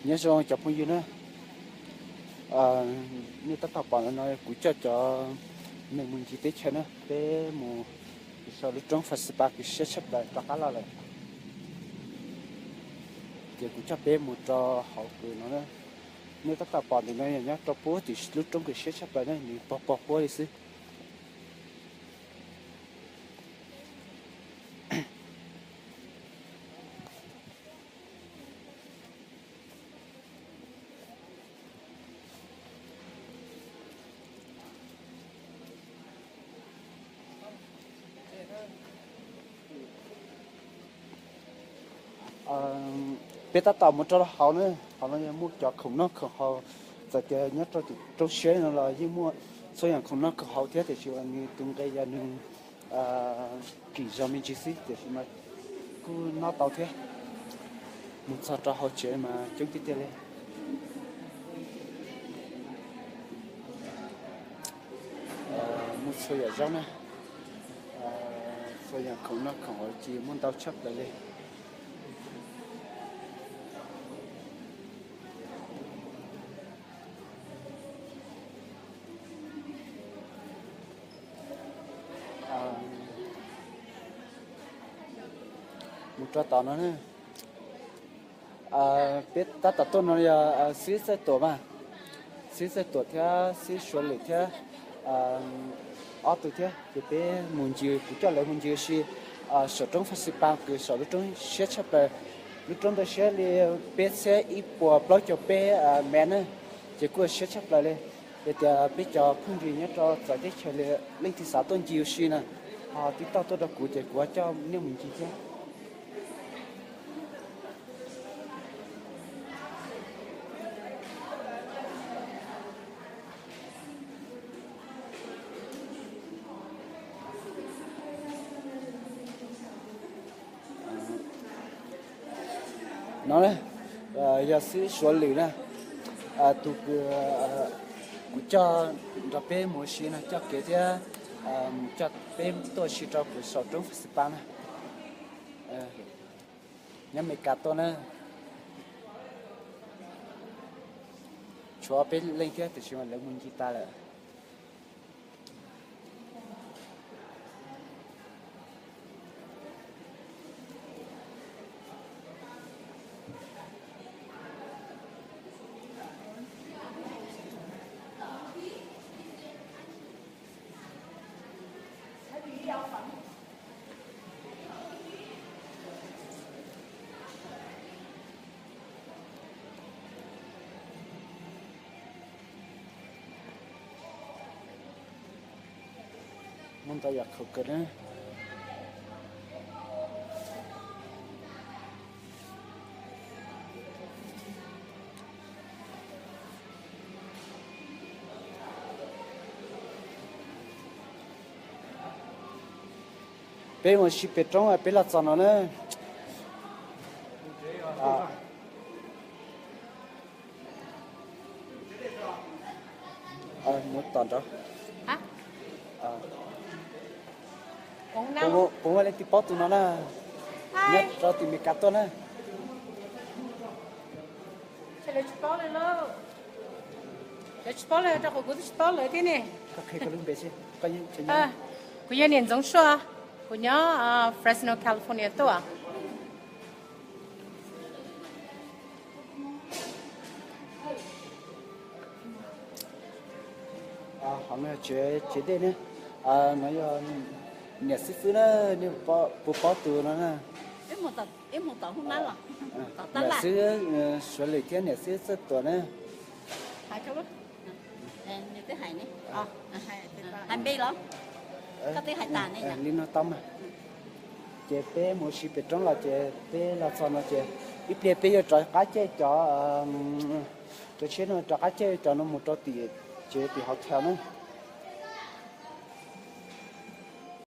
Nyob zoo cov phooj ywg na, nej tab tom pom no kuv coj cov neeg mus ncig teb chaws na, peb mus saum lub roob Faj Xis Pas kws siab tshaj plaws rov qab los lawm. Ces kuv coj peb mus rau hauv kws no na. Nej tab tom pom ntawm no yog nyob rau puag tim lub roob kws siab tshaj plaws na, nws pog pog huab li xwb. Peb tab tom mus rau hauv na, hauv no yog muaj cov khoom noj khoom haus, txawm tias nyob rau tim roob siab no los yeej muaj txhua yam khoom noj khoom haus thiab, tiam sis uas nws tus nqe yog nws kim zog me ntsis xwb, tiam sis mas kuj noj tau thiab. Mus txog rau hauv tsev mas coob tiag tiag li. Muaj txhua yam zaub na, txhua yam khoom noj khoom haus ces muaj ntau tshaj plaws li. Mus rau tom no na, peb tab tom tuaj no yog xib Txawj Tuam mas, xib Txawj Tuam thiab xib Suav Lwm thiab ob tug thiab, ces peb mus ncig, kuv coj lawv mus ncig ua si saum roob Faj Xis Pas kws saum lub roob siab tshaj plaws, lub roob ntawd siab li peb txhiab ib puas plaub caug peb mev na, ces kuj siab tshaj plaws li. Yog tias peb cov phooj ywg nyob rau txawv teb chaws li leej twg xav tuaj ncig ua si na, ho tib tauj tuaj rau kuv ces kuv coj nej mus ncig thiab. No yog xib Suav Lwm na, tus kws kuv coj nrog peb mus ua si no, coj kev thiab coj peb tuaj ua si rau kws saum roob Faj Xis Pas na. Nyob Amelikas tuaj na, tshuav peb leej thiab tiam sis mas lawv mus ncig tas lawm. Muaj ntau yam khoom kawg na. Peb mus ua si pem roob, peb los txog no na. Mus tom nrad. Puas muaj leej twg paub tus no na? Nyob rau tim Amelikas tuaj na. Lawv tsis paub li, rau qhov kuv twb tsis paub lawv thiab ne. Kuv yog Niam Ntxoov Suaj, kuv nyob Fresno, California tuaj. Hov no tsev, tsev dej ne. No yog niam xib fwb na, nej puas paub tus no na? Niam xib Suav Lwm thiab niam xib Txawj Tuam na. Li no tau mas. Ces peb mus ua si pem roob los ces peb los txog no ces ib pliag peb yuav rov qab caij cov, cov tsheb no rov qab caij cov no mus rau tim tsev tim hotel na.